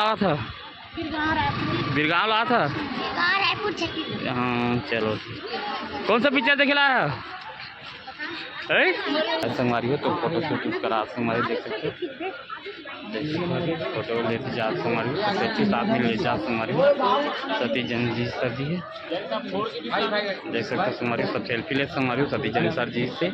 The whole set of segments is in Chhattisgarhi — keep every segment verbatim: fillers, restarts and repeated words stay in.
आया था? बिरगांव रायपुर। बिरगांव ला था? बिरगांव रायपुर छत्तीसगढ़। हाँ, चलो। कौन सा पिक्चर देखे ला है? हैं? संगवारी हो तो फोटो शूट करा, संगवारी देख सकते हो। देख सकते हो, फोटो लेते जा संगवारी हो, तो अच्छे साथ में ले जा संगवारी हो। सतीश जैन जी सर जी है, देख सकते हो संगवारी हो, सब सेल्फी ले संगवारी हो सतीश जैन सर जी से।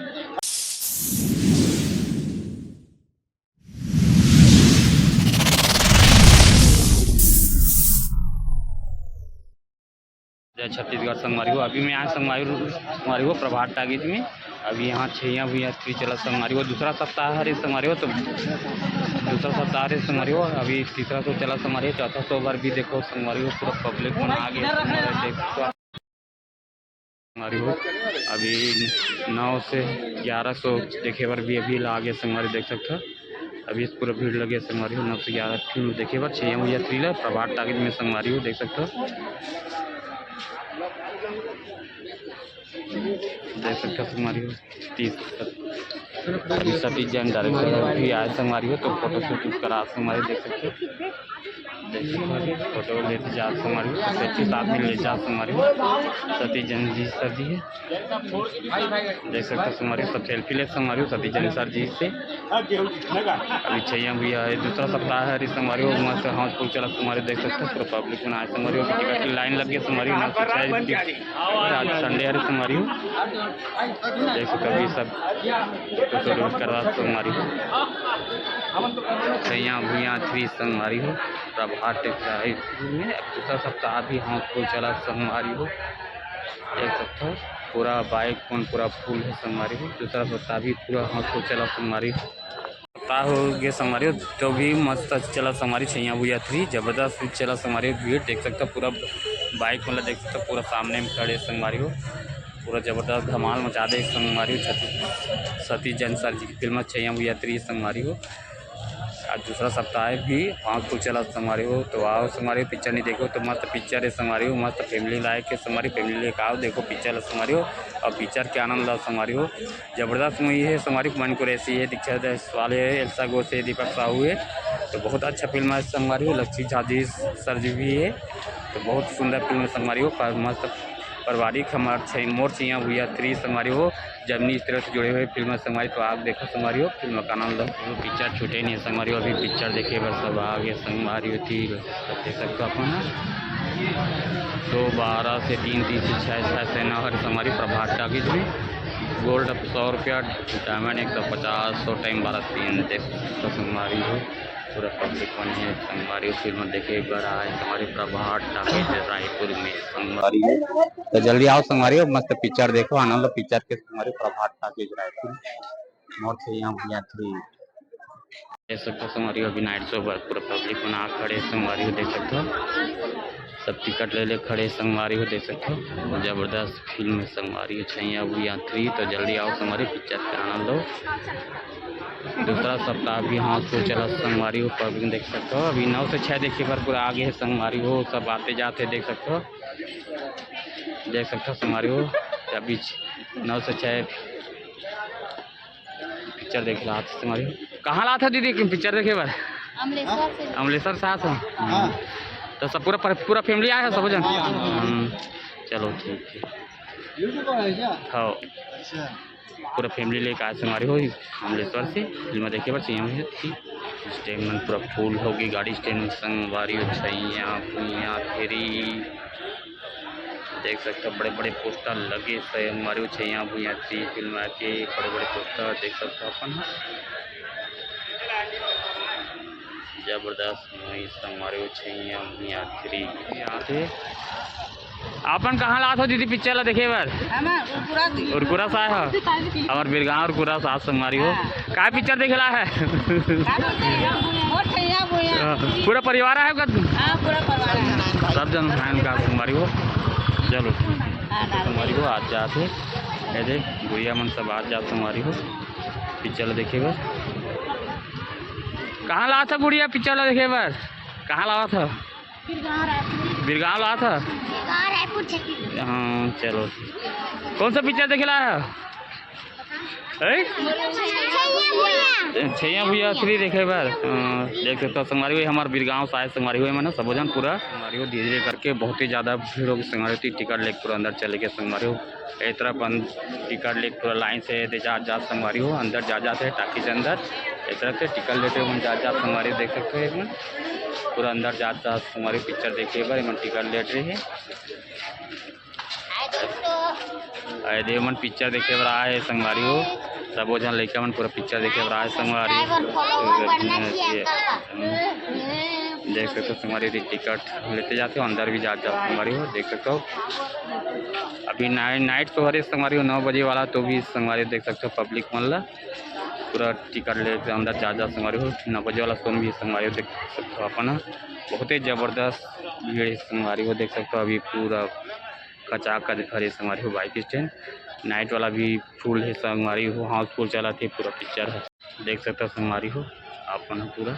जय छत्तीसगढ़ संगवारी हो, अभी मैं आया संगवारी, संगवारी हो प्रभात टाकीज में। अभी यहाँ छैया भुइयां थ्री चला संगवारी हो, दूसरा सप्ताह हरे संगवारी हो, तो दूसरा सप्ताह हरे संगवारी हो, अभी तीसरा शो चला संगवारी हो, चौथा शो बर भी देखो संगवारी हो, पूरा पब्लिक मन आ गे संगवारी हो, देख सकते हो। संगवारी हो, अभी नौ से ग्यारह शो देखे बर भी अभी ला गे संगवारी, देख सकत हो। अभी पूरा भीड़ लगे संगवारी हो, नौ से ग्यारह फिल्म देखे बर छैया भुइयां थ्री ला प्रभात टाकीज में संगवारी हो, देख सकत हो। देख सकत हो संगवारी हो, तीस अभी सतीश जैन डायरेक्टर भी आए संगवारी हो, तो फोटो शूट करा संगवारी, देख सकते हो। देख सकते हो, फोटो लेते जा संगवारी हो, सबसे अच्छे साथ में ले जा संगवारी हो। सतीश जैन जी सर जी है, देख सकते हो संगवारी हो, सब सेल्फी ले संगवारी हो सतीश जैन सर जी से। अभी छैया भुइयां है, दूसरा सप्ताह है संगवारी हो, मस्त हाउसफुल चला संगवारी हो, देख सकते हो पूरा पब्लिक मन आए संगवारी हो, टिकट की लाइन लग गई संगवारी हो, ना कुछ है। आज संडे हरे संगवारी हो, देख सकते हो अभी सब फोटो शूट करवा संगवारी हो। छैया भुइयां थ्री संगवारी हो, प्रभात टेक्सटाइल में अब दूसरा सप्ताह भी हाउसफुल चला संगवारी हो, देख सकते हो पूरा बाइक मन पूरा फुल है संगवारी हो, दूसरा सप्ताह भी पूरा हाउसफुल चला संगवारी हो। सप्ताह हो गए संगवारी हो, तो भी मस्त चला संगवारी, छैया भुइयां थ्री जबरदस्त चला संगवारी हो, भीड़ देख सकते हो, पूरा बाइक वाला देख सकते हो, पूरा सामने में खड़े संगवारी हो, पूरा जबरदस्त धमाल मचा दे संगवारी हो। छत्तीस सतीश जैन सर जी की फिल्म छैया भुइयां थ्री संगवारी हो, आज दूसरा सप्ताह है भी हाउसफुल चला संगवारी हो, तो आओ संगवारी हो, पिक्चर नहीं देखो तो मस्त पिक्चर है संगवारी हो, मस्त फैमिली लायक है संगवारी, फैमिली लेके आओ, देखो पिक्चर संगवारी हो और पिक्चर के आनंद लो संगवारी हो। जबरदस्त मूवी है संगवारी, मन कुरैशी है, दीक्षा जायसवाल है, एल्सा घोष है, दीपक साहू है, तो बहुत अच्छा फिल्म है संगवारी हो। लक्ष्मी झा जी सर जी भी है, तो बहुत सुंदर फिल्म है संगवारी हो, पर मस्त पारिवारिक हमार छै-, मोर छैया भुइयां थ्री संगवारी हो, जैमिनी स्टूडियो से जुड़े हुए फिल्म संगवारी। तो आप देखो संगवारी हो, फिल्म का आनंद लो। पिक्चर छूटे नहीं है संगवारी हो, अभी पिक्चर देखे बर सब आ गए संगवारी हो। थी देख सकते हो अपन ह। तो बारह से तीन, तीन से छः, छः से नौ हर संगवारी प्रभात टाकीज में। गोल्ड सौ रुपया, डायमंड एक सौ पचास, शो टाइम बारह से तीन। देख सकते हो संगवारी हो, पूरा पब्लिक मन है संगवारी हो, फिल्म देखे बर आए संगवारी प्रभात टाकीज रायपुर में संगवारी हो। तो जल्दी आओ संगवारी हो, मस्त पिक्चर देखो, आनंद लो पिक्चर के संगवारी प्रभात टाकीज रायपुर। मोर छैया भुइयां थ्री। देख सकते हो संगवारी हो, अभी नाइट शो बर पूरा पब्लिक मन आ खड़े संगवारी हो, देख सकते हो सब टिकट ले ले खड़े संगवारी हो, देख सकते हो जबरदस्त फिल्म है संगवारी हो छैया भुइयां थ्री। तो जल्दी आओ संगवारी, पिक्चर का आनंद लो। दूसरा सप्ताह भी हाउसफुल चला संगवारी हो, पब्लिक देख सकते हो अभी नौ से छः देखे बर पूरा आगे है संगवारी हो, सब आते जाते देख सकते हो, देख सकते हो संगवारी हो अभी नौ से छः पिक्चर देखे ला आथे संगवारी हो। कहाँ ला आथे दीदी पिक्चर देखे बर? अमलेश्वर से। अमलेश्वर से आथे। हाँ। तो सब पूरा पर-, पूरा फैमिली आए हो सब जन? हाँ, हाँ। हम्म, चलो ठीक है। YouTube पर है क्या? हाँ। अच्छा। पूरा फैमिली लेके आए संगवारी हो अमलेश्वर से फिल्म देखे बर चाहिए हुई थी। स्टैंड मन पूरा फुल होगे, गाड़ी स्टैंड संगवारी हो, छैया भुइयां थ्री। देख सकते हो बड़े बड़े पोस्टर लगे संगवारी हो, छैया भुइयां थ्री फिल्म आके बड़े बड़े पोस्टर देख सकते हो अपन ह। जबरदस्त मूवी संगवारी हो, छैया भुइयां थ्री। यहाँ से अपन कहाँ ला आथो दीदी पिक्चर ला देखे बर? हम उरकुरा से। उरकुरा से आए हो? हमार बिरगांव उरकुरा से आज संगवारी हो। हाँ। का पिक्चर देखे ला है? का बोलते हैं? मोर छैया भुइयां। हाँ, पूरा परिवार आए हो का? हाँ, पूरा परिवार है। सब जन फैन का संगवारी हो। चलो। हाँ, डाल संगवारी हो, आज जात हो। ये दे, गुड़िया मन सब आज जात संगवारी हो। पिक्चर ला देखे बर। कहाँ ला आथो गुड़िया पिक्चर ला देखे बर? कहाँ ला आथो? बिरगांव रायपुर। बिरगांव ला आथो? बिरगांव रायपुर छत्तीसगढ़। हाँ, चलो। कौन सा पिक्चर देखे ला है? ए? छैया भुइया free देखे बर। अ, देख सकथो संगवारी हो, हमर बिरगांव से आए संगवारी हो, मन सबो झन पूरा संगवारी हो धीरे करके बहुत ही ज्यादा भीड़ होगे संगवारी हो, टिकट लेके पूरा अंदर चले गे संगवारी हो। ए तरफ अन-, टिकट लेके पूरा लाइन से दे जात जात संगवारी हो, अंदर जात जात हे टाकीज अंदर। ए तरफ से टिकट लेते हुए जात जात संगवारी हो, देख सकथो एमन पूरा अंदर जात जात संगवारी हो पिक्चर देखे बर एमन टिकट लेत रहे। अरे दे मन पिक्चर देखे बर आए हे संगवारी हो, सबो झन लइका मन पूरा पिक्चर देखे बर आए हे संगवारी हो। देख सकथो संगवारी हो, टिकट लेते जाथे, अंदर भी जात जात संगवारी हो, देख सकथो। अभी नाइ-, नाइट शो हरे संगवारी हो, नौ बजे वाला, तो भी संगवारी हो देख सकथो पब्लिक मन ला पूरा टिकट लेके अंदर जात जात संगवारी हो, नौ बजे वाला शो में भी संगवारी हो देख सकथो अपन ह। बहुत ही जबरदस्त भीड़ हे संगवारी हो, देख सकथो अभी पूरा कचाकच भरे संगवारी हो बाइक स्टैंड। नाइट वाला भी फुल हे संगवारी हो, हाउसफुल चलत हे पूरा पिक्चर ह। देख सकथो संगवारी हो अपन ह पूरा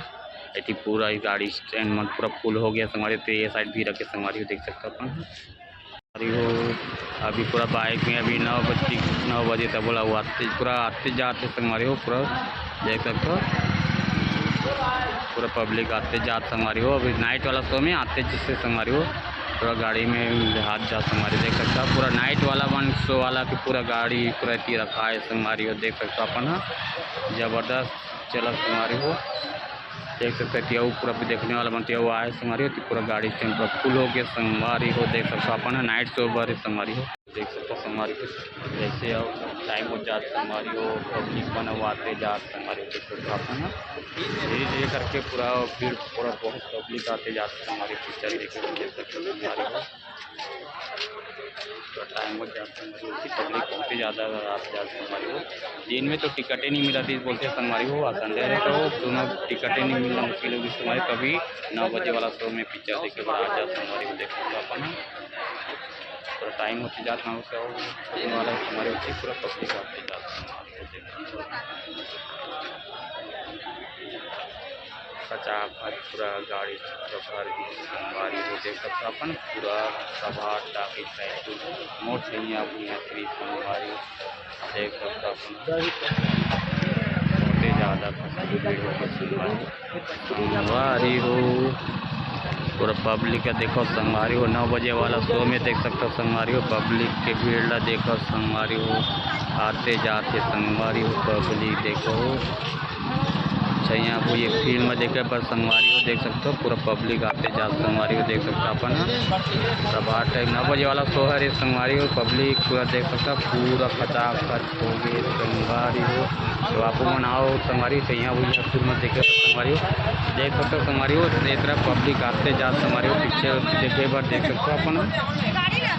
एती पूरा ही गाड़ी स्टैंड मन पूरा फुल हो गया संगवारी हो, तो ये साइड भी रखे संगवारी हो, देख सकथो अपन ह। संगवारी हो अभी पूरा बाइक में अभी नौ बजे, नौ बजे तक बोला हुआ आते, पूरा आते जाते संगवारी हो, पूरा देख सकथो पूरा पब्लिक आते जात संगवारी हो। अभी नाइट वाला शो में आते जिससे संगवारी हो पूरा गाड़ी में हाथ जात संगवारी देख सकथो। पूरा नाइट वाला वन शो वाला के पूरा गाड़ी पूरा एती रखा हे संगवारी हो, देख सकथो अपन ह जबरदस्त चलत संगवारी हो। देख सकथो एती अउ पूरा भी देखने वाला मन एती अउ आए संगवारी हो, एती पूरा गाड़ी स्टैंड पूरा फुल हो गया संगवारी हो, देख सकथो अपन ह नाइट शो बर संगवारी हो। देख सकथो संगवारी हो जैसे अब टाइम हो जात संगवारी हो, पब्लिक मन अउ आते जात संगवारी हो, देख सकथो अपन ह धीरे धीरे करके पूरा भीड़ पूरा बहुत पब्लिक आते जात संगवारी पिक्चर देखे बर, देख सकथो संगवारी हो। तो टाइम हो जात संगवारी हो, पब्लिक बहुत ही ज़्यादा आते जात संगवारी हो। दिन में तो टिकट ही नहीं मिला थी बोलते संगवारी हो, और संडे रहे तो दोनों टिकट ही नहीं मिलना मुश्किल होगी संगवारी। तभी नौ बजे वाला शो में पिक्चर देखे बर आ जात संगवारी हो, देख सकथो अपन ह। पूरा टाइम होते जात ना होते हो, दिन वाला संगवारी होते पूरा पब्लिक आते जात संगवारी हो, देख सकथो। खचाखच पूरा गाड़ी चक्कर भर गे संगवारी हो, देख सकथो अपन पूरा सभा टाकी साइड मोर छैया भुइया श्री संगवारी देख सकथो अपन बहुत ही ज़्यादा भीड़ होगे संगवारी हो। पूरा पब्लिक ह देखो संगवारी हो, नौ बजे वाला शो में देख सकथो संगवारी हो, पब्लिक के भीड़ ला देखो संगवारी हो, आते जाते संगवारी हो, पब्लिक देखो। अच्छा, यहाँ पे ये फिल्म देखे बर संगवारी हो देख सकथो, पूरा पब्लिक आते जात संगवारी हो देख सकथो अपन ह। सभा टाइम नौ बजे वाला शो हरे संगवारी हो, पब्लिक पूरा देख सकथो, पूरा खचाखच होगे संगवारी हो। तो आप मन आओ संगवारी हो, तो यहाँ वही फिल्म देखे बर संगवारी हो देख सकथो संगवारी हो, ये तरफ पब्लिक आते जात संगवारी हो, पिक्चर देखे बर देख सकथो अपन ह।